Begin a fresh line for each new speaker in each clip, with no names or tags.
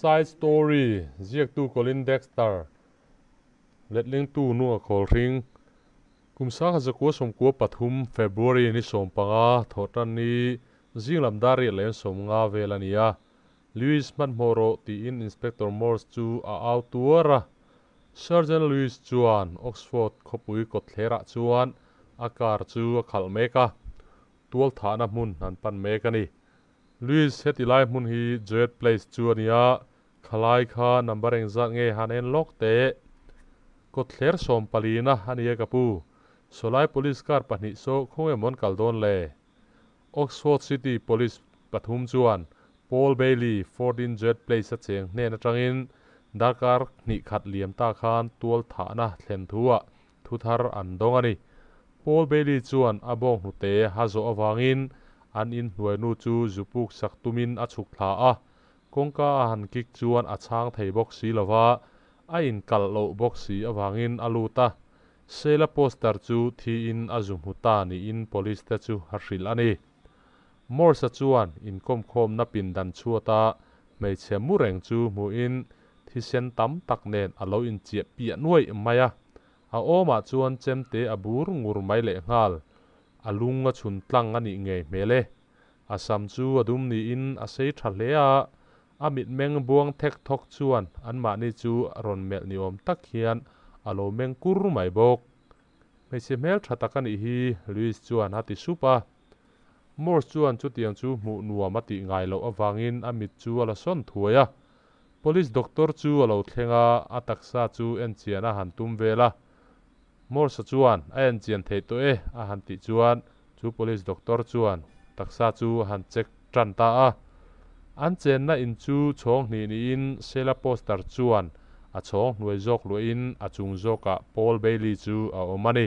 Side Story, Ziaktu Colin Dexter, Letlingtu Nunga Khawlhring, Kum 1993 February ni 15, Thawhtanni, zinglam dar riat leh 50 vel a ni a. Lewis hmanhmawh rawh tiin Inspector Morse chu a au tuar a. Sergeant Lewis chuan Oxford khawpui kawtthlerah chuan a car chu a khalh mek a, tualthahna hmun an pan mek a ni. Lewis, heti lai hmun hi Joet Place chu a nia, khalai kha number engzat nge han en lawk teh. Kawtthler sawmpalina a nia ka pu, sawlai police car pahnih saw khawnge mawn kal dawn le? Oxford City Police pathum chuan Paul Bailey, 14 Joet Place a cheng hnen atangin darkar hnih khat liam ta khan tual thahna thlen thu-ah thu thar an dawng a ni. Paul Bailey chuan a bawng hnute ha zawh avangin an inhnuainu chu zupuk sak tumin a chhuk thla a, kawngka a han kik chuan a chhang thei bawk si lova, a inkalh loh bawk si avangin a lut a. Sheila poster chu thiin a zu hmu ta niin police te chu a hrilh a ni. Morse-a chuan inkawmkhawmna pindan chhuata hmeichhe mu reng chu hmuhin thisen tam tak nen a lo inchiah piah nuaih mai a. A awmah chuan chemte a bur ngur mai lehnghal. A lung a chhun tlang a nih ngei hmel e. A sam chu a dum niin a sei tha hle a, a mitmeng buang thek thawk chuan anmahni chu rawn melh ni awm tak hian a lo meng kur mai bawk. Hmeichhe hmel tha tak a nih hi, Louis chuan a ti sup a. Morse chuan chutiang chu hmuh nuam a tih ngai loh avangin a mit chu a la sawn thuai a. Police doctor chu a lo thleng a, a taksa chu enchian a han tum vel a. Morse-a chuan, A enchian theih tawh e, a han tih chuan chu police doctor chuan taksa chu a han check tan ta a. An chenna in chu chhawng hnih niin Sheila Poster chuan a chhawng hnuai zawk luahin a chung zawkah Paul Bailey chu a awm a ni.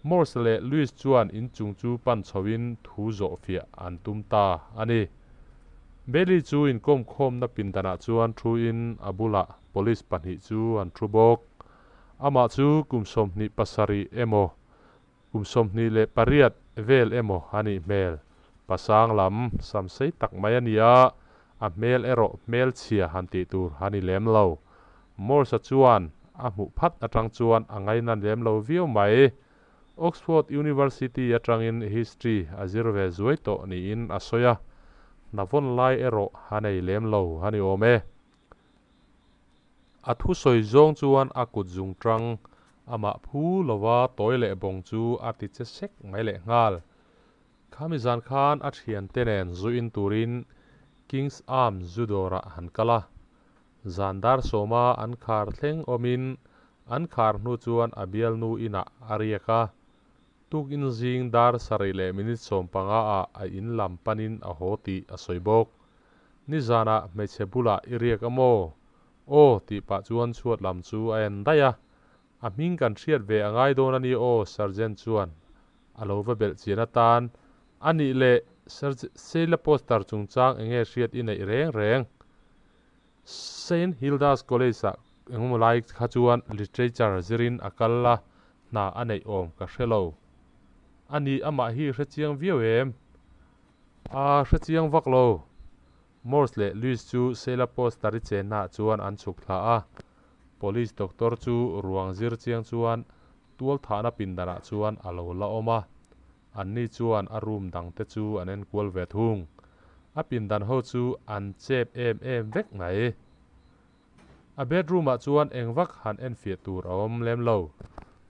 Morse leh Louis chuan in chung chu pan chhoin thu zawh fiah an tum ta a ni. Bailey chu inkawmkhawmna pindanah chuan thuin a bulah police pahnih chu an thu bawk. Amah chu kum 27 emaw, kum 28 vel emaw a nih hmel. Pasang lam sam sei tak mai a ni a, a hmel erawh hmelchhia han tih tur a ni lem lo. Morse-a chuan a hmuh phat atang chuan a ngaina lem lo viau mai. Oxford University atangin History a zir ve zuai tawh niin a sawi a, hna vawn lai erawh a nei lem lo a ni awm e. A thusawi zawng chuan a kut zung tang amah phu lova tawi leh bawng chu a ti che sek mai leh nghal. Khami zan khan a thiante nen zu in turin King's Arms zu dawrah han kal a. Zan dar sawma an khar thleng awmin an khar hnu chuan a bialnu inah a riak a. Tukin zing dar sarih leh minute 15 ah a in lam panin a haw tih a sawi bawk. Nizanah hmeichhe bulah i riak a maw? Aw tih pah chuan chhuat lam chu a en daih a. A hming kan hriat ve a ngai dawn a ni aw Sergeant chuan a lo va belh chian atan. A nih leh Sheila poster chungchang enge hriat i neih reng reng? Saint Hilda's College-ah engemaw lai kha chuan literature zirin a kal a, hna a neih awm ka hre lo. A ni amah hi hre chiang viau em? A hre chiang vak lo. Morse leh Louis chu Sheila Poster-i chennaah chuan an chhuk thla a. Police doctor chu ruang zir chiang chuan tual thahna pindanah chuan a lo la awm a. Anni chuan a room dangte chu an enkual ve thung. A pindan ho chu an chep em em vek mai. A bedroom ah chuan eng vak han enfiah tur a awm lem lo.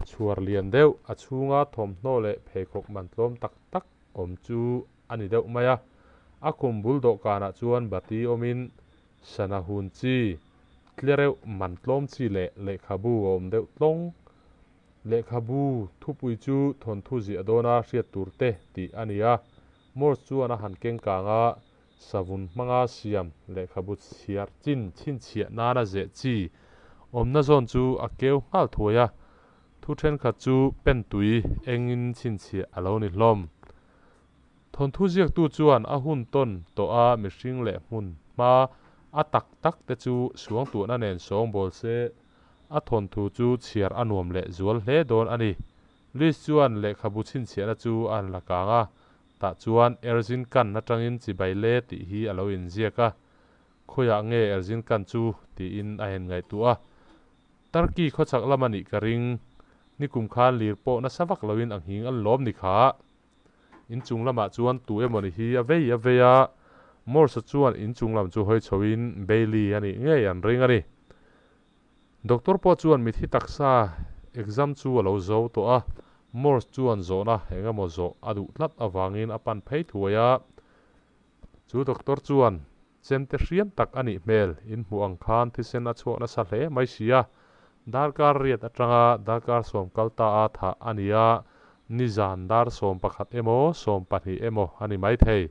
Chhuar lian deuh a chhunga thawmhnaw leh pheikhawk man tlawm tak tak awm chu a ni deuh mai a. A khum bul dawhkanah chuan bati awmin sana hun chi, tlereuh man tlawm chi leh lehkhabu a awm deuh tlawng. Lehkhabu thupui chu thawnthu ziah dawna hriat tur te tih a ni a. Morse chuan a han keng kang a, savun hmanga siam lehkhabu chhiar chin chhinchhiah nana zeh chi awmna zawn chu a keu nghal thuai a, thu thenkhat chu pen tui engin chhinchhiah a lo ni hlawm. Thawnthu ziaktu chuan a hun tawn tawh a mihring leh hmun hma a tak tak te chu suangtuahna nen sawng bawl se, a thawnthu chu chhiar a nuam leh zual hle dawn a ni. Liz chuan lehkhabu chhinchhiahna chu a han la kang a, tah chuan Erzin kan atangin chibai le tih hi a lo inziak a. Khawiah nge Erzincan chu? tiin a en ngaihtuah a. Turkey khawchhak lam a nih ka ring. Nikum khan lir pawh nasa vak loin a nghing an lawm ni kha. Inchung lamah chuan tu emawni hi a vei a vei a, Morse-a chuan inchung lam chu hawi chhoin Bailey a nih ngei an ring a ni. Doctor pawh chuan mithi taksa exam chu a lo zo tawh a, Morse chuan zawhna eng emaw zawh a duh tlat avangin a pan phei thuai a. Chu doctor chuan Chemte hriam tak a nih hmel, in hmuh ang khan thisen a chhuah nasa hle mai si a. Darkar riat atanga darkar sawm kal ta a thah a ni a, nizan dar 11 emaw 12 emaw a ni maithei.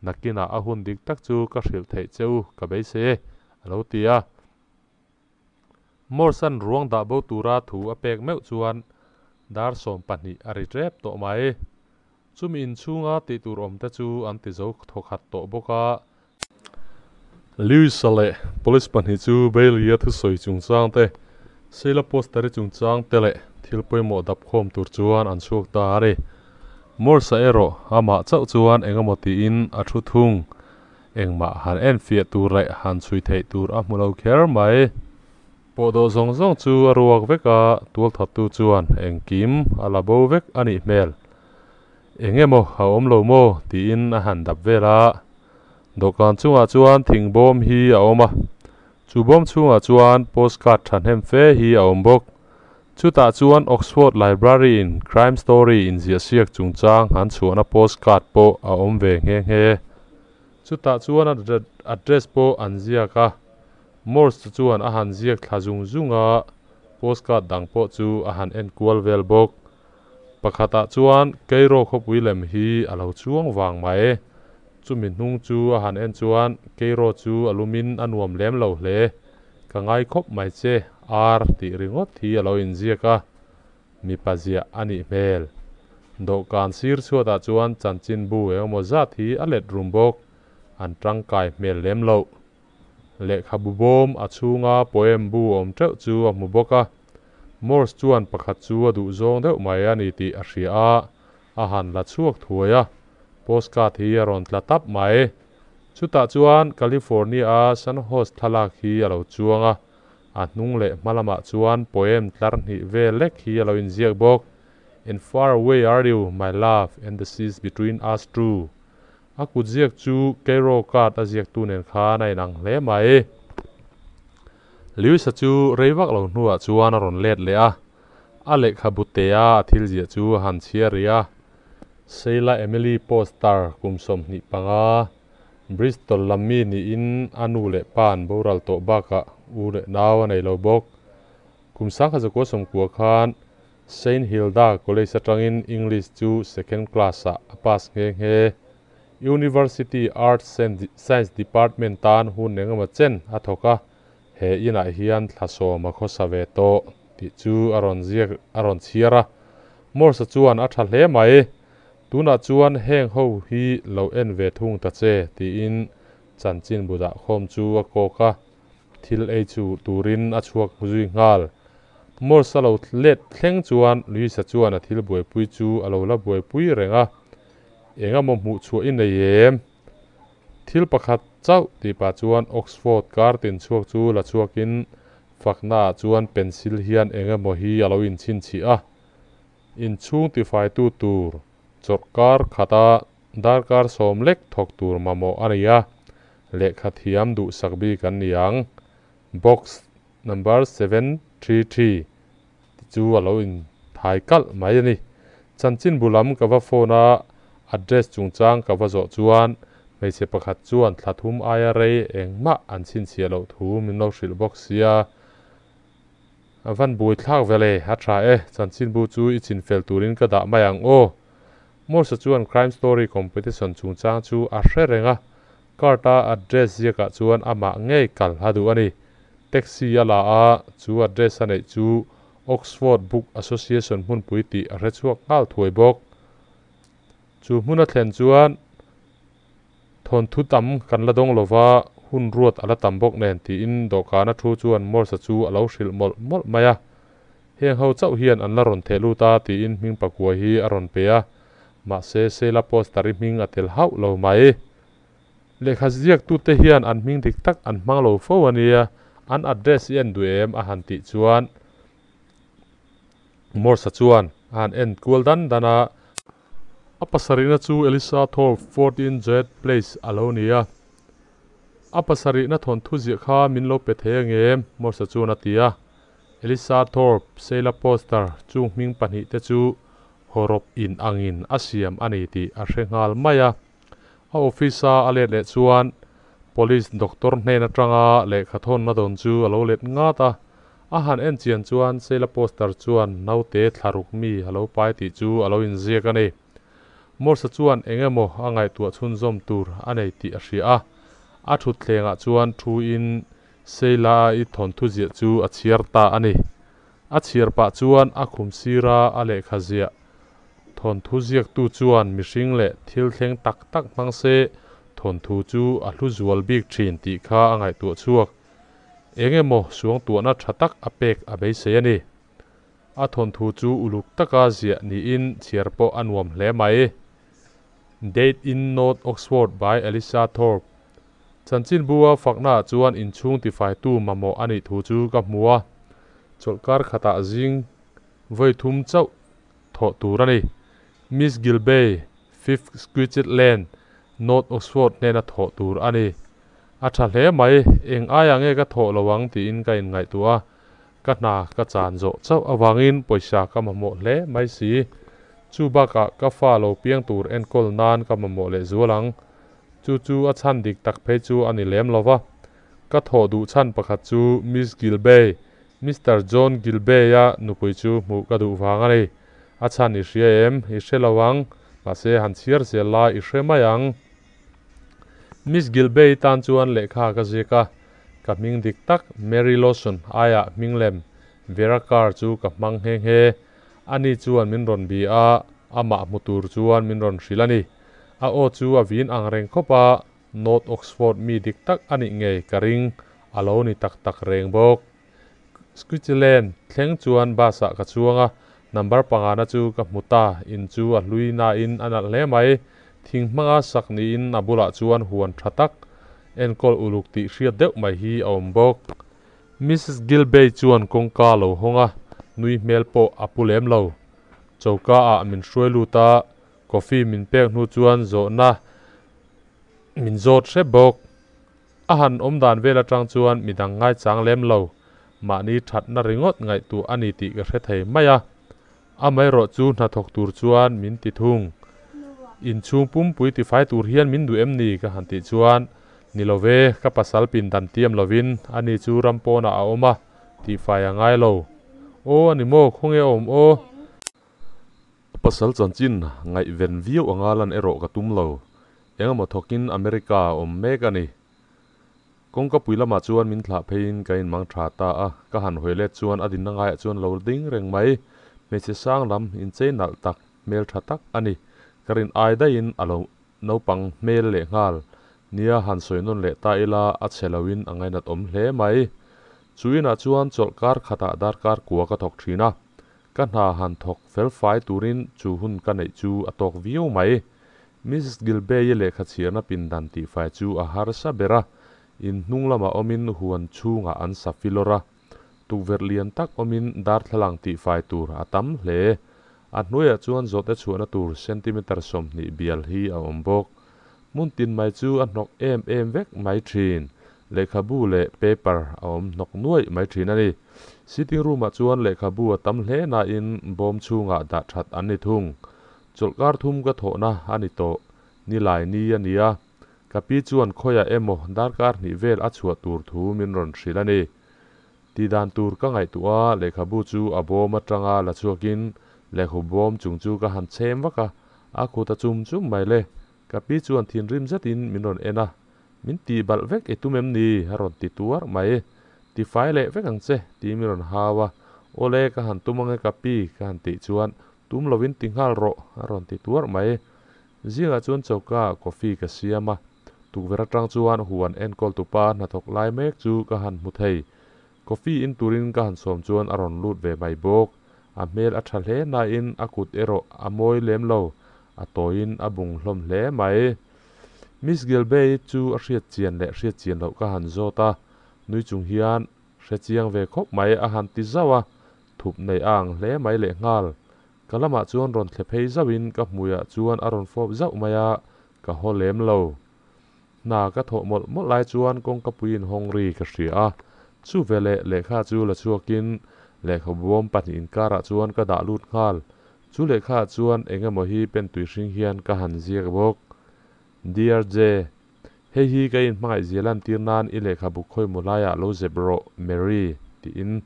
Nakinah a hun dik tak chu ka hrilh theih che u ka beisei e, a lo ti a. Morse-a'n ruang dah bo tura thu a pek meuh chuan dar 12 a ri tep tawh mai. Chumi inchhunga tih tur awm te chu an ti zo thawkhat tawh bawk a. Lewis-a leh police pahnih chu Bailey-a thusawi chungchang te, Sheila Poster-i chungchang te leh thil pawimawh dap khawm tur chuan an chhuak ta a ni. Morse-a erawh amah chauh chuan eng emaw tiin a thu thung. Engmah han enfiah tur leh han chhui theih tur a hmu lo kher mai. Pawhdawh zawng zawng chu a ruak vek a, tualthattu chuan engkim a la bo vek a nih hmel. Eng emaw a awm lo maw? tiin a han dap vel a. Dawhkan chungah chuan thing bawm hi a awm a, chu bawm chhungah chuan postcard thahnem fe hi a awm bawk. Chutah chuan Oxford Library in crime story inziahsiak chungchang han chhuahna postcard pawh a awm ve nghe nghe. Chutah chuan address pawh an ziak a, Morse chuan a han ziak thla zung zung a, postcard dang pawh chu a han en kual vel bawk. Pakhatah chuan Cairo khawpui lem hi a lo chuang vang mai. Chumi hnung chu a han en chuan Cairo chu a lumin a nuam lem lo hle. Ka ngai khawp mai che, ar tih ringawt hi a lo inziak a, mipa ziah a nih hmel. Dawhkan sir chhuatah chuan chanchinbu engemaw zat hi a let rum bawk, an tangkai hmel lem loh. Lehkhabu bawm a chhunga poem bu awm teuh chu a hmu bawk a. Morse chuan pakhat chu a duh zawng deuh mai a ni tih a hria a, a han la chhuak thuai a, postcard hi a rawn tla tap mai. Chutah chuan California-a San Jose thlalak hi a lo chuang a, a hnung leh hma lamah chuan poem tlar hnih vel lek hi a lo inziak bawk, And far away are you, my love, and the seas between us two. A kut ziak chu Cairo card a ziaktu nen khan a inang hle mai. Lewis-a chu rei vak lo hnuah chuan a rawn let leh a, a lehkhabu tea a thil ziah chu a han chhiar rih a. Sheila Emily Poster kum 25, Bristol lam mi niin a nu leh pa an boral tawh bakah u leh nau a nei lo bawk. Kum 1990 khan Saint Hilda College atangin English chu second class-ah a pass nghe nghe. University Arts and Science Department tan hun engemaw chen a thawk a, he inah hian thla sawm a khawsa ve tawh tih chu a rawn ziak a rawn chhiar a. Morse-a chuan a tha hle mai. Tunah chuan heng ho hi lo en ve thung ta che tiin chanchinbu dahkhawm chu a kawk a. Thil ei chu turin a chhuak zui nghal. Morse a lo let thleng chuan Luisa chuan a thil buaipui chu a lo la buaipui reng a, Eng emaw hmuh chhuah i nei em? Thil pakhat chauh tih pah chuan Oxford kar tin chhuak chu la chhuakin faknaah chuan pencil hian eng emaw hi a lo inchhinchhih a. Inchhung tifaitu tur chawrhkar khata darkar sawm lek thawk tur mamawh a ni a, lehkha thiam duhsak bik an ni ang. Box number 733 ti chu a lo inthai kalh mai a ni. Chanchinbu lam ka va phone a, address chungchang ka va zawh chuan hmeichhe pakhat chuan thla thum aia rei engmah an chhinchhiah loh thu min lo hrilh bawk sia. A van buai thlak vel e, a tha e, chanchinbu chu i chinfel turin ka dah mai ang aw. Morse chuan crime story competition chungchang chu a hre reng a, card-a address ziakah chuan amah ngei kal a duh a ni. Taxi a la a, chu address a neih chu Oxford Book Association hmunpui tih a hre chhuak nghal thuai bawk. Chu hmun a thlen chuan thawnthu tam kan la dawng lova, hun ruat a la tam bawk nen tiin dawhkana thu chuan Morse-a chu a lo hrilh mawlh mawlh mai a. Heng ho chauh hian an la rawn theh lut a tiin hming pakua hi a rawn pe a, mahse Sheila Poster-i hming a tel hauh lo mai. Lehkha ziaktute hian an hming dik tak an hmang lo fo a nia, an address i en duh em? a han tih chuan Morse-a chuan a han en kual dan dan a. A pasarihna chu Elisa Thorpe, 14 Joet Place a lo ni a. A pasarihna thawnthu ziah kha min lo pe thei angem? Morse-a chuan a ti a. Elisa Thorpe, Sheila Poster chung hming pahnihte chu hawrawp in angin a siam a ni tih a hre nghal mai a. A office-a a let leh chuan Police doctor hnen atanga lehkha thawnna dawn chu a lo let ngat a. A han en chian chuan Sheila Poster chuan naute thlaruk mi a lo pai tih chu a lo inziak a ni. Morse chuan eng emaw a ngaihtuah chhunzawm tur a nei tih a hria a. A thutthlengah chuan thu in Sheila-i thawnthu ziah chu a chhiar ta a ni. A chhiar pah chuan a khum sira a lehkha ziah thawnthu ziaktu chuan mihring leh thil thleng tak tak hmang se thawnthu chu a hlu zual bik thin tih kha a ngaihtuah chhuak. Eng emaw suangtuahna tha tak a pek a beisei a ni. A thawnthu chu uluk taka ziah niin chhiar pawh a nuam hle mai. Date in North Oxford by Elisa Thorpe Chanchinbua faknaah chuan inchhung tifaitu mamawh a nih thu chu ka hmu a, chawlhkar khatah zing vawi thum chauh thawh tur a ni. Miss Gilbey, Fifth Squitchet Lane, North Oxford hnena thawh tur a ni. A tha hle mai, eng aia nge ka thawh lo ang tiin ka inngaihtuah a, ka hna ka chan zawh chauh avangin pawisa ka mamawh hle mai si. Chu bakah ka fa lo piang tur enkawl nan ka mamawh leh zual ang. Chu chu a chhan dik tak phei chu a ni lem lo va. Ka thawh duh chhan pakhat chu Miss Gilbey, Mister John Gilbey-a nupui chu hmuh ka duh vang a ni. A chhan i hria em? I hre lo ang. Mahse han chhiar zel la i hre mai ang. Miss Gilbey tan chuan lehkha ka ziak a, ka hming dik tak Mary Lawson aiah hming lem Vera Carr chu ka hmang nghe nghe. Ani chuan min rawn bi a, amah hmu tur chuan min rawn hrilh a ni. A aw chu a vin ang reng khawp a, North Oxford mi dik tak a nih ngei ka ring, a lo ni tak tak reng bawk. Switzerland thleng chuan bus ah ka chuang a, number pangana chu ka hmu ta, in chu a hlui nain a nalh hle mai. Thing hmanga sak niin a bulah chuan huan tha tak, enkawl uluk tih hriat deuh mai hi a awm bawk. Mrs Gilbey chuan kawngka a lo hawng a, nui hmel pawh a pu lem lo. Choka ah min hruai lut a, coffee min pek hnu chuan zawhna min zawt hrep bawk. A han awm dan vel atang chuan midang ngaichang lem lo, mahni thatna ringawt ngaihtuah a ni tih ka hre thei mai a. Amaherawh chu hnathawk tur chuan min ti thung. Inchhung pumpui tifai tur hian min duh em ni? ka han tih chuan, Ni lo ve, ka pasal pindan tiam lovin ani chu ram pawnah a awm a, tihfai a ngai lo. Aw a ni maw, khawnge a awm aw? A pasal chanchin ngaihven viau anga lan erawh ka tum lo. Engemaw thawkin America a awm mek a ni. Kawngkapui lamah chuan min thlah pheiin ka inmang tha ta a, ka han hawi let chuan a dinna ngaiah chuan lo ding reng mai. Hmeichhe sang lam inchei nalh tak, hmel tha tak a ni. Ka rin ai daihin a lo naupang hmel leh nghal. Nia han sawi nawn leh ta ila a chhe loin a ngainat awm hle mai. Chu inah chuan chawlh kar khatah darkar kua ka thawk thin a. Ka hna han thawk fel fai turin chu hun ka neih chu a tawk viau mai. Mrs Gilbey-i lehkha chhiarna pindan tihfai chu a harsa ber a, in hnung lamah awmin huan chhungah an sa filawr a. Tukverh lian tak awmin darthlalang tihfai tur a tam hle. A hnuaiah chuan zawhte chhuahna tur centimeter 20 bial hi a awm bawk. Hmun tin mai chu a hnawk em em vek mai thin. Lehkhabu leh paper a awm hnawk nuaih mai thin a ni. Sitting room ah chuan lehkhabu a tam hle nain bawm chhungah dah that an ni thung. Chawlhkar thum ka thawhna a ni tawh. Nilai ni a ni a. Ka pi chuan khawiah emaw darkar hnih vel a chhuah tur thu min rawn hrilh a ni. Tih dan tur ka ngaihtuah a, lehkhabu chu a bawm atanga la chhuakin lehkhabu bawm chung chu ka han chhem vak a, a khut a chum chum mai le. Ka pi chuan thinrim zetin min rawn en a, Min tih balh vek i tum em ni? a rawn ti tuar mai. Ti fai leh vek ang che, tiin min rawn hau a. Awle, ka han tum ange ka pi, ka han tih chuan, Tum lovin ti nghal rawh, a rawn ti tuar mai. Zingah chuan choka ah coffee ka siam a, tukverh atang chuan huan enkawl tupa hnathawk lai mek chu ka han hmu thei. Coffee in turin ka han sawm chuan a rawn lut ve mai bawk. A hmel a tha hle nain a kut erawh a mawi lem lo, a tawiin a bung hlawm hle mai. Miss Gilbey chu a hriat chian leh hriat chian loh ka han zawt a, nui chung hian hre chiang ve khawp mai a han ti zauh a, thup nei a ang hle mai lehnghal. Ka lamah chuan rawn thle phei zauhin ka hmuiah chuan a rawn fawp zauh mai a, ka haw lem lo. Hna ka thawh mawlh mawlh lai chuan kawngka puiin hawng ri ka hria a, chu veleh lehkha chu la chhuakin lehkhabu bawm pahnih inkarah chuan ka dah lut nghal. Chu lehkhaah chuan eng emaw hi pen tui hring hian ka han ziak bawk. Dear J, hei hi ka inhmangaih zia lantir nan i lehkhabu khawimaw laiah lo zep rawh, Mary, tiin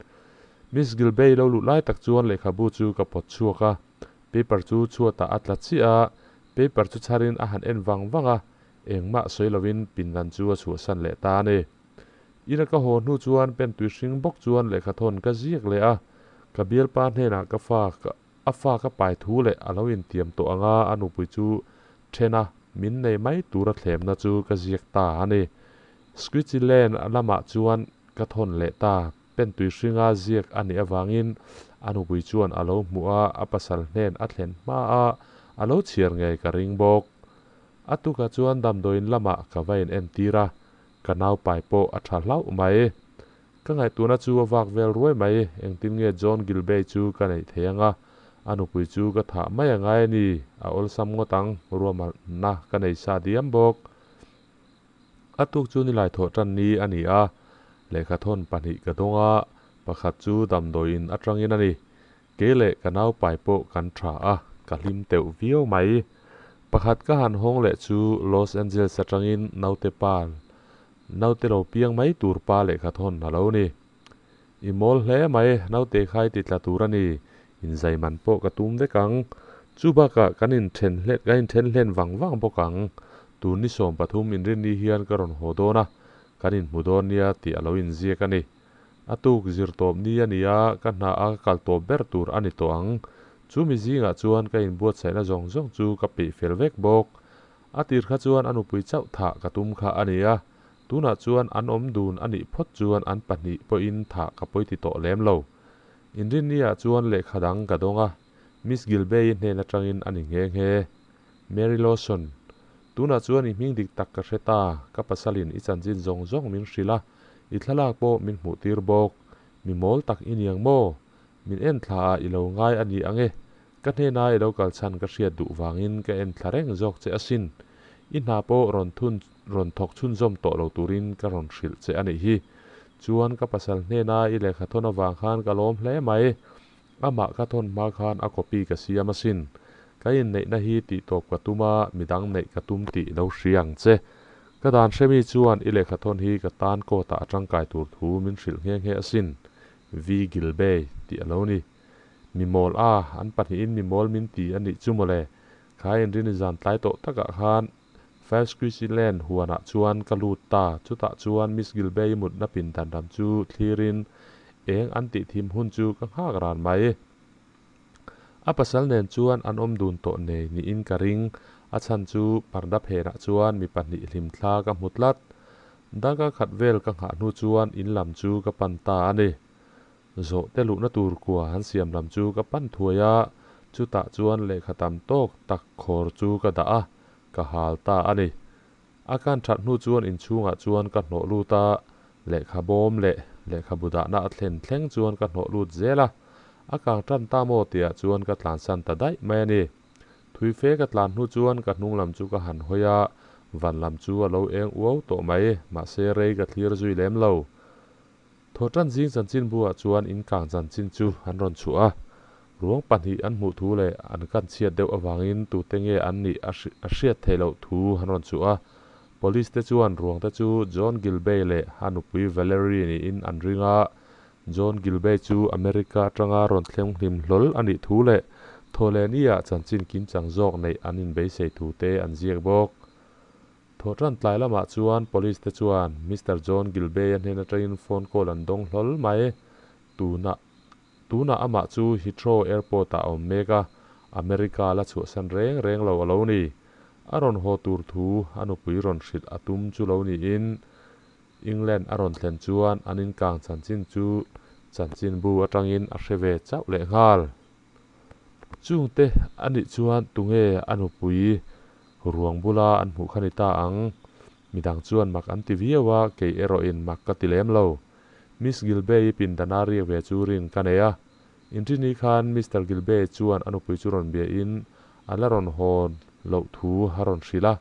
Miss Gilbey lo luh lai tak chuan lehkhabu chu ka pawt chhuak a. Paper chu chhuatah a tla chiah a, paper chu chharin a han en vang vang a, engmah sawi lovin pindan chu a chhuahsan leh ta a ni. Ina ka haw hnu chuan pen tui hring bawk chuan lehkhathawn ka ziak leh a, ka bialpa hnenah ka fa ka a fa ka pai thu leh a lo intiam tawh anga a nupui chu then a min nei mai tura thlemna chu ka ziak ta a ni. Switzerland lamah chuan ka thawn leh ta. Pen tui hringa ziak a nih avangin a nupui chuan a lo hmuh a, a pasal hnen a thlen hma a, a lo chhiar ngei ka ring bawk. A tukah chuan damdawiin lamah ka va in entir a, ka naupai pawh a tha hlauh mai. Ka ngaihtuahna chu a vak vel ruai mai, engtin nge John Gilbey chu ka neih thei anga, a nupui chu ka thah mai a ngai a ni, a awlsam ngawt ang, ruahmanna ka nei sa diam bawk. A tuk chu nilai thawh tan ni a ni a, lehkhathawn pahnih ka dawng a, pakhat chu damdawiin atangin a ni. Kei leh ka naupai pawh kan tha a, ka hlim teuh viau mai. Pakhat ka han hawng leh chu Los Angeles atangin naute pa, naute lo piang mai tur pa lehkhathawn a lo ni. I mawl hle mai, naute kha i ti tla tur a ni, inzai man pawh ka tum vek ang. Chu bakah kan inthen hlen, kan inthen hlen vang vang bawk ang. Tun ni 13 inrinni hian ka rawn haw dawn a, kan inhmu dawn nia tih a lo inziak a ni. A tuk zir tawp ni a ni a, ka hna a ka kal tawp ber tur a ni tawh ang. Chu mi zingah chuan ka inbuatsaihna zawng zawng chu ka peih fel vek bawk. A tir kha chuan a nupui chauh thah ka tum kha a ni a, Tunah chuan an awm dun a nih phawt chuan an pahnih pawhin thah ka pawi ti tawh lem lo. Inrinni-ah chuan lehkha dang ka dawng a, Miss Gilbey-i hnen atangin a ni nghe nghe. Mary Lawson, tunah chuan i hming dik tak ka hre ta, ka pasalin i chanchin zawng zawng min hrilh a, i thlalak pawh min hmuh tir bawk. Mi mawl tak i niang maw? Min en thla ah i lo ngai a ni ang e, Ka hnena i lo kal chhan ka hriat duh vangin ka en thla reng zawk che asin. I hna pawh rawn thun rawn thawk chhunzawm tawh lo turin ka rawn hrilh che a nih hi. Chuan ka pasal hnena i lehkha thawn avang khan ka lawm hle mai. Amah ka thawn hma khan a copy ka siam asin. Ka inneihna hi tih tawp ka tum a, midang neih ka tum tih lo hria ang che. Ka dan hremi chuan i lehkha thawn hi ka tan court ah a tangkai tur thu min hrilh nghe nghe asin. V. Gilbey tih a lo ni. Mi mawl a, an pahnihin mi mawl min ti a nih chu mawle. Kha inrini zan tlai tawh takah khan Five Squeezy Lane huanah chuan ka lut ta. Chutah chuan Miss Gilbey mutna pindan lam chu thlirin eng an tih thim hun chu ka nghak ran mai. A pasal nen chuan an awm dun tawh nei niin ka ring. A chhan chu parda phenah chuan mi pahnih hlim thla ka hmu tlat. Darkar khat vel ka nghah hnu chuan in lam chu ka pan ta a ni. Zawhte luhna tur kua han siam lam chu ka pan thuai a, chutah chuan lehkha tam tawk tak khawr chu ka dah a, ka hal ta a ni. A kan that hnu chuan inchhungah chuan ka hnawh lut a, lehkha bawm leh lehkhabu dahna a thlen thleng chuan ka hnawh lut zel a, a kang tan ta maw tihah chuan ka tlansan ta daih mai a ni. Thui fe ka tlan hnu chuan ka hnung lam chu ka han hawi a, van lam chu a lo eng uau tawh mai, mahse rei ka thlir zui lem lo. Thawhtan zing chanchin buah chuan in kang chanchin chu an rawn chhuah a, ruang pahnih an hmuh thu leh an kan chhiat deuh avangin tute nge an nih a hriat theih loh thu an rawn chhuah a. Police te chuan ruang te chu John Gilbey leh a nupui Valerie niin an ring a, John Gilbey chu America atanga rawn thleng hlim hlawl a nih thu leh Thawhlehni-ah chanchin kimchang zawk neih an inbeisei thu te an ziak bawk. Thawhtan tlai lamah chuan Police te chuan Mister John Gilbey-a hnen atangin phone call an dawng hlawl mai. Tunah tunah amah chu Heathrow Airport ah a awm mek a, America la chhuahsan reng reng lo a lo ni. A rawn haw tur thu a nupui rawn hrilh a tum chu lo niin England a rawn thlen chuan an inkang chanchin chu chanchinbu atangin a hre ve chauh lehnghal. Chungte a nih chuan tunge a nupui? Ruang bula an hmuh kha ni ta ang. Midang chuan mak an ti viau a, kei erawhin mak ka ti lem lo. Miss Gilbey-i pindana riak ve chu rin ka nei a. Inrini khan Mister Gilbey chuan a nupui chu rawn biahin a la rawn hawn loh thu a rawn hrilh a.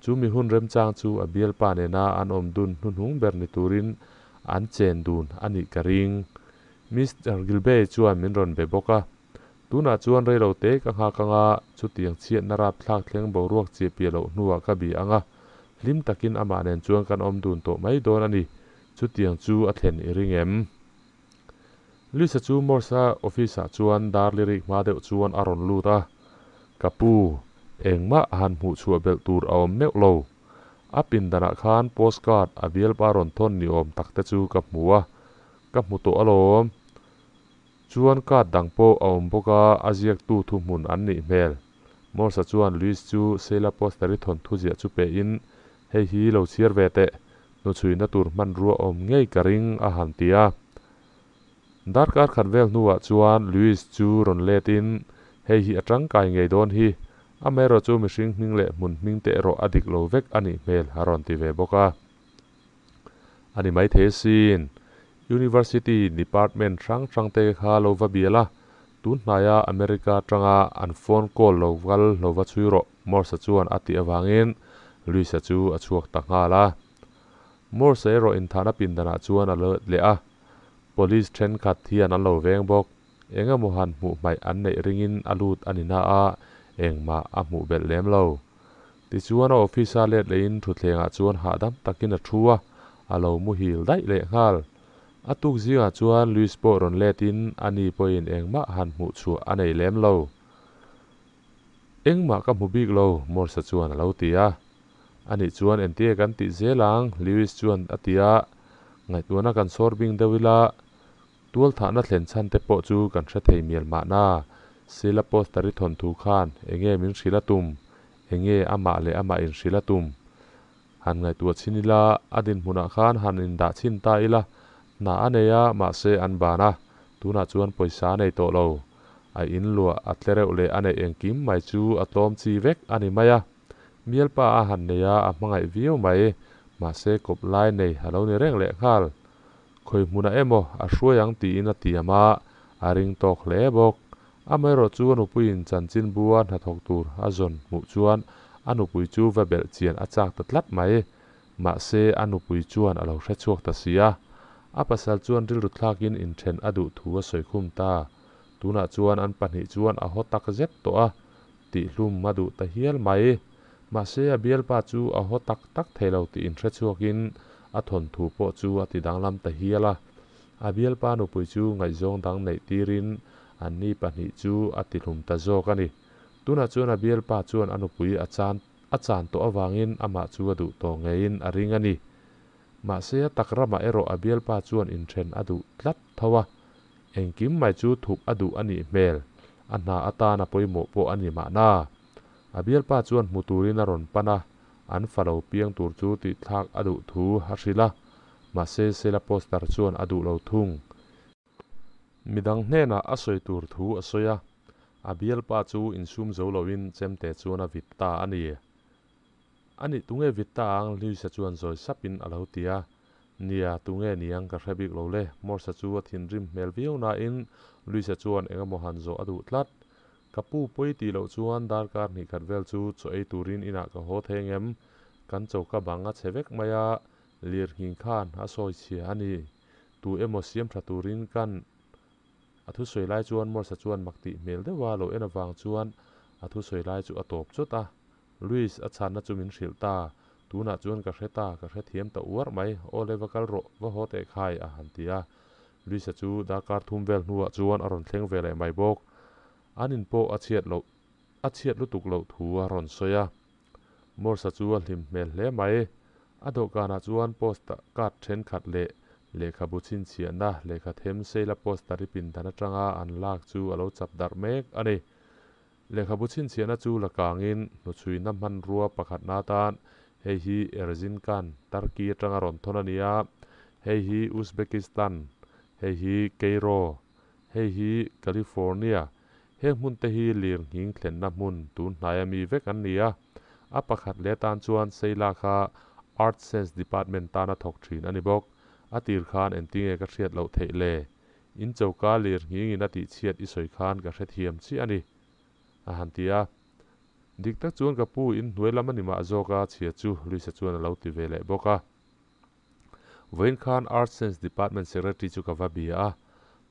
Chu mi hun remchang chu a bialpa nena an awm dun hnuhnung ber ni turin an chen dun a nih ka ring. Mister Gilbey chuan min rawn be bawk a. Tunah chuan reilo te ka nghak anga, chutiang chhiatna rapthlak thleng boruak chiah piah loh hnuah ka bi ang a, hlim takin amah nen chuan kan awm dun tawh mai dawn a ni. Chutiang chu a thlen i ring em? Lisa chu Morse-a office-ah chuan dar lirik hma deuh chuan a rawn lut a, Ka pu, engmah han hmuh chhuah belh tur a awm meuh lo. A pindanah khan postcard a bialpa rawn thawn ni awm tak te chu ka hmu a, ka hmu tawh alawm. Chuan card dang pawh a awm bawk a, a ziaktu thuhmun an nih hmel. Morse-a chuan Louis chu Sheila Poster-i thawnthu ziah chu pehin, Hei hi lo chhiar ve teh, hnuchhuina tur hmanrua awm ngei ka ring a han ti a. Darkar khat vel hnuah chuan Louis chu rawn letin, Hei hi a tangkai ngei dawn hi, amaherawh chu mihring hming leh hmun hming te erawh a dik lo vek a nih hmel a rawn ti ve bawk a. A ni maithei asin. University department hrang hrang te kha lo va bial a, tun hnaia America atanga an phone call lo kal lo va chhui rawh, Morse-a chuan a tih avangin Louis-a chu a chhuak ta nghal a. Morse-a erawh inthahna pindanah chuan a let leh a, police thenkhat hian an lo veng bawk. Eng emaw han hmuh hmaih an neih ringin a lut a ni na a, engmah a hmuh belh lem lo. Tichuan a office-a let lehin thutthlengah chuan hahdam takin a thu a, a lo muhil daih leh nghal. A tuk zingah chuan Louis pawh rawn letin a ni pawhin engmah han hmuh chhuah a nei lem lo. Engmah ka hmu bik lo, Morse-a chuan a lo ti a. Anih chuan entia kan tih zel ang, Louis chuan a ti a. Ngaihtuahna kan sawr bing deuh ila, Tualthahna thlen chhan te pawh chu kan hre thei mial mahna. Sila poster i thawnthu khan enge min hrilh a tum? Enge amah leh amah in hrilh a tum? Han ngaihtuah chhin ila, a dinhmunah khan han indah chhin ta ila, hna a nei a, mahse an ban a, tunah chuan pawisa a nei tawh lo. A in luah a tle reuh leh a neih engkim mai chu a tlawm chi vek a ni mai a. Mialpa a han nei a, a hmangaih viau mai, mahse kawp lai nei a lo ni reng leh nghal. Khawi hmunah emaw a hruai ang tiin a tiam a, a ring tawk hle bawk. Amaherawh chu a nupuiin chanchin bua hnathawk tur a zawn hmuh chuan a nupui chu va belh chian a chak ta tlat mai. Mahse, a nupui chuan a lo hre chhuak ta si a. A pasal chuan rilru thlakin inthen a duh thu a sawi khum ta. Tunah chuan an pahnih chuan a haw tak zet tawh a, tihhlum a duh ta hial mai. Mahse, a bialpa chu a haw tak tak thei lo tih inhre chhuakin a thawnthu pawh chu a ti danglam ta hial a. A bialpa nupui chu ngaihzawng dang neih tirin anni pahnih chu a tihlum ta zawk a ni. Tunah chuan a bialpa chuan a nupui a chan a chan tawh avangin amah chu a duh tawh ngeiin a ring a ni. Mahse, a tak ramah erawh a bialpa chuan inthen a duh tlat tho a. Engkim mai chu thup a duh a nih hmel, a hna atan a pawimawh pawh a ni mahna. A bialpa chuan hmu turin a rawn pan a, an fa lo piang tur chu tihthlak a duh thu a hrilh a, mahse Sela Poster chuan a duh lo thung. Midang hnenah a sawi tur thu a sawi a, a bialpa chu insum zo loin chemte chuan a vit ta a ni. A nih tunge vit ta ang? Luisa chuan zawi sapin a lo ti a. Nia, tunge niang ka hre bik lo le. Morse-a chu a thinrim hmel viau nain Luisa chuan eng emaw han zawh a duh tlat. Ka pu pawi tih loh chuan darkar hnih khat vel chu chaw ei turin inah ka haw thei ngem? Kan choka bang a chhe vek mai a, lirnghing khan a sawi chhia a ni. Tu emaw siam tha turin kan A thusawi lai chuan Morse-a chuan mak tih hmel deuha lo en avang chuan a thusawi lai chu a tawp chawt a. Louis, a chhanna chu min hrilh ta. Tunah chuan ka hre ta, ka hrethiam ta uar mai. Aw le, va kal rawh, va haw teh khai, a han ti a. Louis-a chu darkar thum vel hnuah chuan a rawn thleng ve leh mai bawk. An in pawh a chhiat loh, a chhiat lutuk loh thu a rawn sawi a. Morse-a chu a hlim hmel hle mai. A dawhkanah chuan post card thenkhat leh lehkhabu chhinchhiahna lehkha them Sheila poster-i pindan atanga an lak chu a lo chap darh mek a ni. Lehkhabu chhinchhiahna chu la kangin hnuchhuina hmanrua pakhatna atan hei hi Erzincan, Turkey atanga rawn thawn a ni a, hei hi Uzbekistan, hei hi Cairo, hei hi California. Heng hmunte hi lirnghing thlenna hmun tun hnaia mi vek an ni a, A pakhat leh atan chuan Seila kha Earth Science Department tana thawk thin a ni bawk. A tir khan engtinge ka hriat loh theih le? In choka lir nghingin a tihchhiat i sawi khan ka hrethiam chiah a ni, a han ti a. Dik tak chuan ka pu in hnuai lam a ni mah zawk a, chhia chu Luisa chuan a lo ti ve leh bawk a. Vawiin khan Earth Science Department Secretary chu ka va bia a,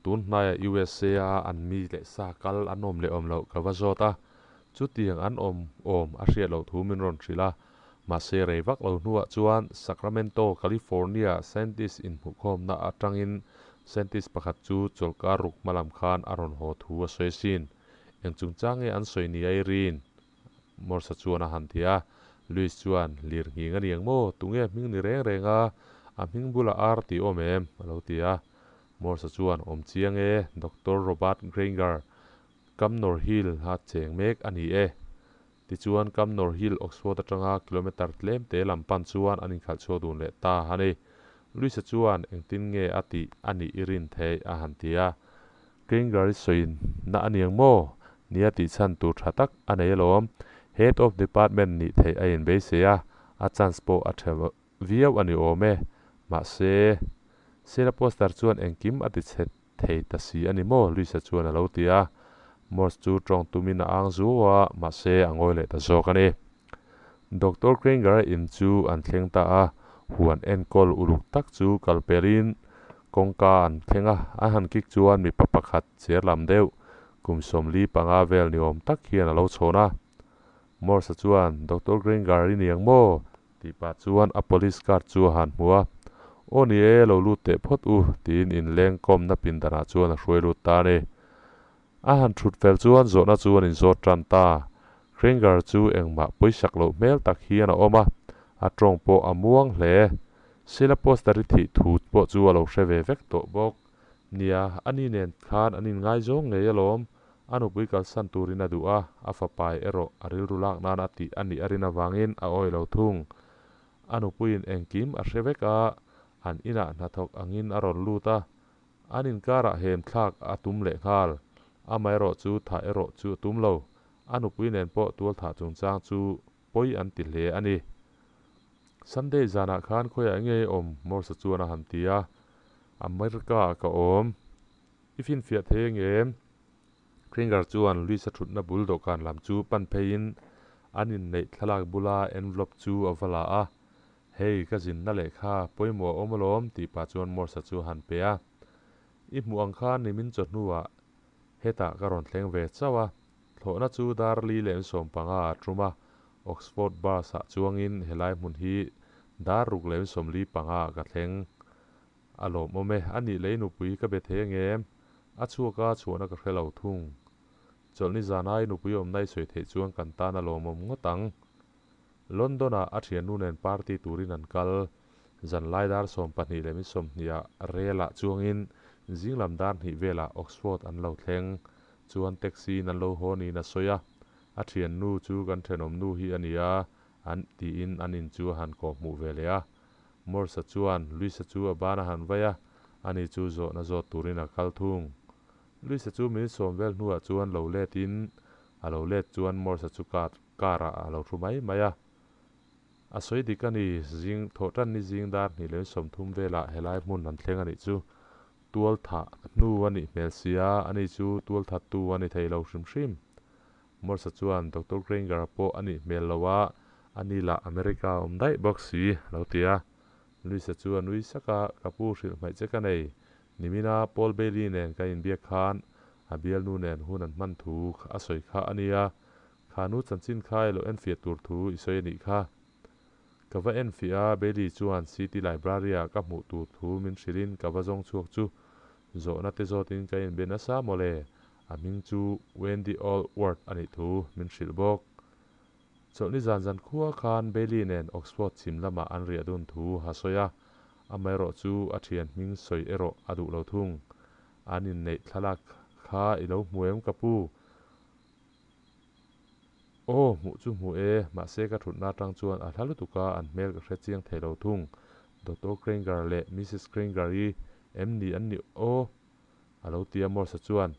tun hnaiah USA a an mi leh sa kal an awm leh awm loh ka va zawt a, chutiang an awm awm a hriat loh thu min rawn hrilh a. Mahse rei vak lo hnuah chuan Sacramento, California scientist inhmuhkhawmna atangin scientist pakhat chu chawlhkar ruk hma lam khan a rawn haw thu a sawi asin. Eng chungchang nge an sawi ni a i rin? Morse chuan a han ti a. Louis chuan, Lir nghing a ni ang maw? Tunge hming ni reng reng a? A hming bulah ar tih awm em? a lo ti a. Morse chuan, Awm chiang e, Doctor Robert Grainger, Cumnor Hill a cheng mek a ni e. Tichuan, Cumnor Hill, Oxford atanga kilometre tlem te lam pan chuan an inkhalh chhuak dun leh ta a ni. Louis-a chuan, Engtin nge a tih a nih i rin theih? a han ti a. Kringer i sawiin na a niang maw? Nia tih chhan tur tha tak a nei alawm. Head of Department nih theih a inbeisei a, a chance pawh a tha viau a ni awm e. Mahse, Sela Poster chuan engkim a ti chhe thei ta si a ni maw? Luisa chuan a lo ti a. Morse chu tawng tumin a ang zuau a, mahse a ngawi leh ta zawk a ni. Doctor Kringer-a in chu an thleng ta a, huan enkawl uluk tak chu kal pelin kawngka an thleng a, an han kik chuan mipa pakhat cher lam deuh kum 45 vel ni awm tak hian a lo chhawn a. Morse-a chuan, Doctor Kringer i ni ang maw? tih pah chuan a police card chu a han hmu a. Aw ni e, lo lut teh phawt u, tiin inleng kawmna pindanah chuan a hruai lut ta a ni. A han thut fel chuan zawhna chu an inzawt tan ta. Kringer chu engmah pawisak loh hmel tak hian a awm a, a tawng pawh a muang hle. Sila poster i thih thu pawh chu a lo hre ve vek tawh bawk. Nia, ani nen khan an inngaizawng ngei alawm. A nupui kalsan turin a duh a, a fapai erawh a rilru lak nan a tih a nih a rin avangin a awi lo thung. A nupuiin engkim a hre vek a, an inah hnathawk angin a rawn lut a, An inkarah hem thlak a tum leh nghal. Amaherawh chu thah erawh chu a tum lo. A nupui nen pawh tual thah chungchang chu pawi an ti hle a ni. Sunday zanah khan khawiah nge awm Morse chuan a han ti a. America ah ka awm. I finfiah thei angem? Kringer chuan Luisa thutna bul dawhkan lam chu pan pheiin an inneih thlalak bula envelope chu a va la a. Hei, ka zinna lehkha pawimawh a awm alawm, tih pah chuan Morse-a chu a han pe a. I hmuh ang khan nimin chawhnuah hetah ka rawn thleng ve chauh a. Thlawhna chu dar li leh 15 a tum a, Oxford bus-ah chuangin helai hmun hi dar ruk leh 45 ah ka thleng. A lawmawm e, a nih lei nupui ka be thei angem? A chhuak a, chhuahna ka hre lo thung. Chawlhni zana i nupui awmna i sawi theih chuan kan tan a lawmawm ngawt ang. London-ah a thiannu nen party turin an kal. Zanlai dar 12 min 20 ah rel-ah chuangin zinglam dar hnih velah Oxford an lo thleng. Chuan taxi-in an lo haw niin a sawi a. A thiannu chu kan thenawmnu hi a ni a, an tiin an in chu a han kawh hmuh ve leh a. Morse-a chuan Louis-a chu a ban a han vai a, ani chu zawhna zawt turin a kal thung. Louis-a chu min sawm vel hnuah chuan lo letin a lo let chuan Morse-a chu car Car ah a lo thu mai mai a. A sawi dik a ni, zing thawh tan ni zing dar hnih leh 30 velah helai hmun an thleng a nih chu. Tual thah hnu a nih hmel si a, ani chu tual that tu a ni thei lo hrim hrim. Morse chuan Doctor Granger pawh a nih hmel lo a, ani lah America a awm daih bawk si, a lo ti a. Louisa chu a nui sak a, Ka pu hrilh hmaih che ka nei. Nimina Paul Bailey nen ka inbiak khan a bialnu nen hun an hman thu a sawi kha a nia. Kha nu chanchin kha i lo enfiah tur thu i sawi a nih kha. Ka va enfiah a, Bailey chuan City Library-ah ka hmuh tur thu min hrilhin ka va zawng chhuak chu zawhna te zawtin ka inbe nasa mawle, a hming chu Wendy Allworth a nih thu min hrilh bawk. Chawlhni zan zan khua khan Bailey nen Oxford chhim lamah an riah dun thu a sawi a, amaherawh chu a thian hming sawi erawh a duh lo thung. An inneih thlalak kha i lo hmu em ka pu? Aw, hmuh chu hmu e, mahse ka thutna atang chuan a hla lutuk a, an hmel ka hre chiang thei lo thung. Doctor Kringer leh Missus Kringer i em ni an nih aw? A lo ti a Morse-a chuan.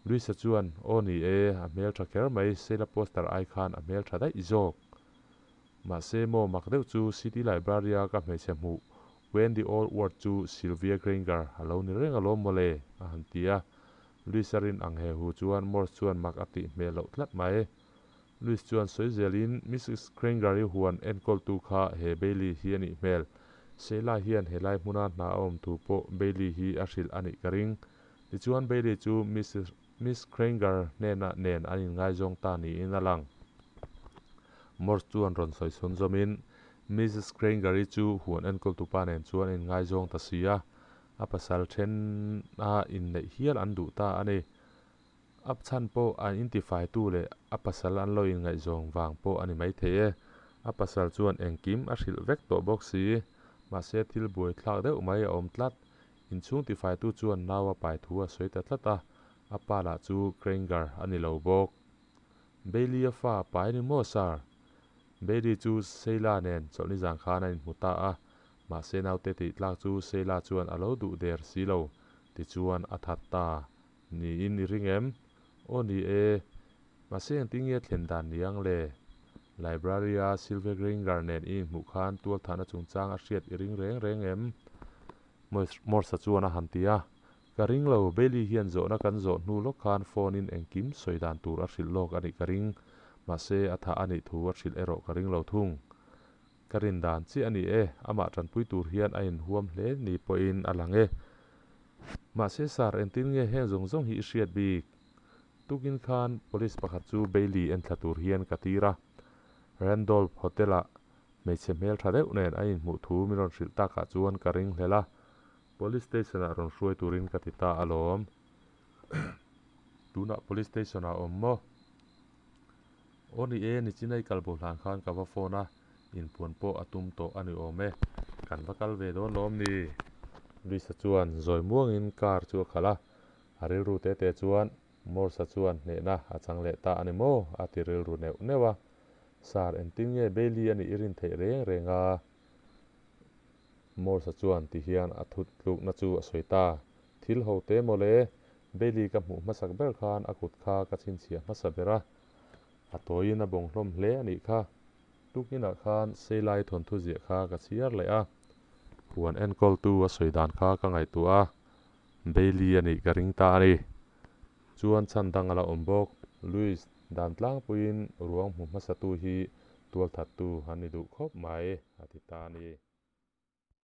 Louis-a chuan, Aw ni e, a hmel tha kher mai, Sheila Poster ai khan a hmel tha daih zawk. Mahse maw mak deuh chu City Library a ka hmeichhe hmuh Wendy Allward chu Sylvia Granger a lo ni reng alawm mawle, a han ti a. Luis a rin ang he hu chuan Morse chuan mak a tih hmel loh tlat mai. Luis chuan sawi zelin Mrs Granger-i huan enkawltu kha he Bailey hi a nih hmel. Sheila hian helai hmuna hna a awm thu pawh Bailey hi a hrilh a nih ka ring. Tichuan Bailey chu Mrs Miss Granger hnenah nen an inngaizawng ta niin a lang. Morse chuan rawn sawi chhun zawmin Mrs Granger-i chu huan enkawltupa nen chuan a inngaizawng ta si a, a pasal thena inneih hial an duh ta a ni. A chhan pawh an intifaitu leh a pasal an lo inngaihzawng vang pawh a ni maithei e. A pasal chuan engkim a hrilh vek tawh bawk si. Mahse thil buaithlak deuh mai a awm tlat. Inchhung tifaitu chuan nau a pai thu a sawi ta tlat a, a pa lah chu Kranger a ni lo bawk. Bailey a fa a pai a ni maw Sir? Bailey chu Sheila nen chawlhni zan khan a inhmu ta a, mahse naute tih tlak chu Sheila chuan a lo duh der si lo, tichuan a that ta. Niin i ring em? Aw ni e, mahse engtin nge thlen dan ni ang le? Library a Sylvia Granger nen i inhmuh khan tualthahna chungchang a hriat i ring reng reng em? Morse-a chuan a han ti a. Ka ring lo, Bailey hian zawhna kan zawh hnu lawk khan phone in engkim sawi dan tur a hrilh lawk a nih ka ring. Mahse a thah a nih thu a hrilh erawh ka ring lo thung. Ka rin dan chiah a ni e, amah tanpui tur hian a inhuam hle ni pawhin a lang e. Mahse sir, engtin nge heng zawng zawng hi i hriat bik? Tukin khan police pakhat chu Bailey en thla tur hian ka tir a. Randolph Hotel-ah hmeichhe hmel tha deuh nen a inhmuh thu min rawn hrilh takah chuan ka ring hlel a. Police station-ah rawn hruai turin ka ti ta alawm. Tunah police station-ah awm maw? Aw ni e, nichin a i kal bo hlan khan ka va phone a, inpuan pawh a tum tawh a ni awm e, kan va kal ve dawn lawm ni? Luisa chuan zawi muangin car chu a khalh a, a rilru te te chuan Morse-a chuan hnehna a chang leh ta a ni maw? a ti rilru neuh neuh a. Sir, engtin nge Bailey a nih i rin theih reng reng a? Morse-a chuan ti hian a thut tlukna chu a sawi ta. Thil ho te maw le? Bailey ka hmuh hmasak ber khan a kut kha ka chhinchhiah hmasa ber a. A tawiin a bawng hlawm hle a nih kha. Tukinah khan Seilai thawnthu ziah kha ka chhiar leh a. Huan enkawltu a sawi dan kha ka ngaihtuah a, Bailey a nih ka ring ta a ni. Chuan chhan dang a la awm bawk. Louis, dan tlangpuiin ruang hmu hmasatu hi tualthattu an ni duh khawp mai, a ti ta a ni.